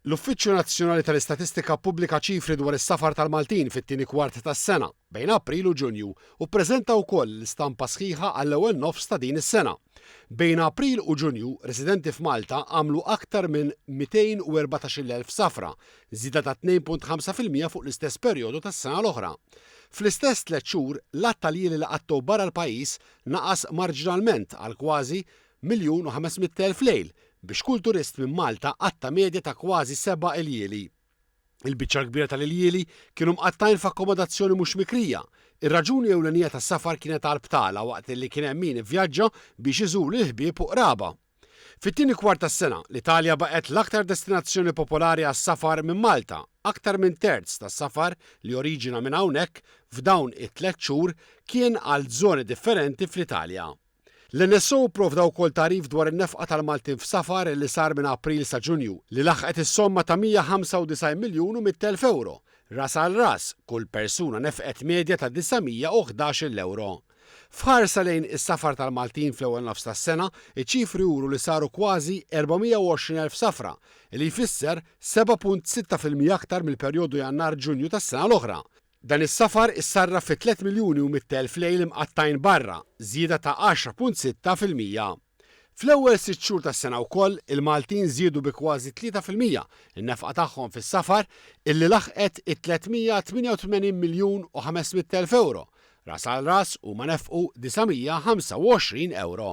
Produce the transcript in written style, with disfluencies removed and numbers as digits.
L-Uffiċċju Nazzjonali tal-Istatistika ppubblika ċifri dwar is-safar tal-Maltin fit-tieni kwart tas-sena, bejn April u Ġunju, u ppreżenta wkoll l-istampa sħiħa għall-ewwel nofs ta' din is-sena. Bejn April u Ġunju, residenti f'Malta għamlu aktar minn 214,000 safra, żieda ta' 2.5% fuq l-istess perjodu tas-sena l-oħra. Fl-istess tlett xhur, l-għadd ta' ljieli li qattgħu barra l-pajjiż naqas marġinalment għal kważi 1,500,000 lejl, biex kull turist minn Malta qatta' medja ta' kważi seba' iljieli. Il-biċċa l-kbira tal-iljieli kienu mqattgħin f'akkomodazzjoni mhux mikrija. Ir-raġuni ewlenija tas-safar kienet għall-btala waqt li kien hemm min ivvjaġġa biex iżur lill-ħbieb u qraba. Fit-tieni kwart tas-sena, l-Italja baqgħet l-aktar destinazzjoni popolari għas-safar minn Malta. Aktar minn terz tas-safar li oriġina minn hawnhekk f'dawn it-tlett xhur kien għal żoni differenti fl-Italja. L-NSO pprovda wkoll tagħrif dwar in-nefqa tal-Maltin f'safar li sar minn April sa Ġunju, li laħqet is-somma ta' 195 miljun u 100,000 ewro. Ras għal ras, kull persuna nefqet medja ta' 911-il ewro. F'ħarsa lejn is-safar tal-Maltin fl-ewwel nofs tas-sena, iċ-ċifri juru li saru kważi 420,000 safra, li jfisser 7.6% aktar mill-perjodu Jannar-Ġunju tas-sena l-oħra. Dan is-safar issarraf fi 3,100,000 lejl imqattgħin barra, żieda ta' 10.6%. Fl-ewwel sitt xhur tas-sena wkoll, il-Maltin żiedu bi kważi 3% in-nefqa tagħhom fis-safar illi laħqet it-388 miljun u 500,000 ewro. Ras għal ras huma nefqu 925 ewro.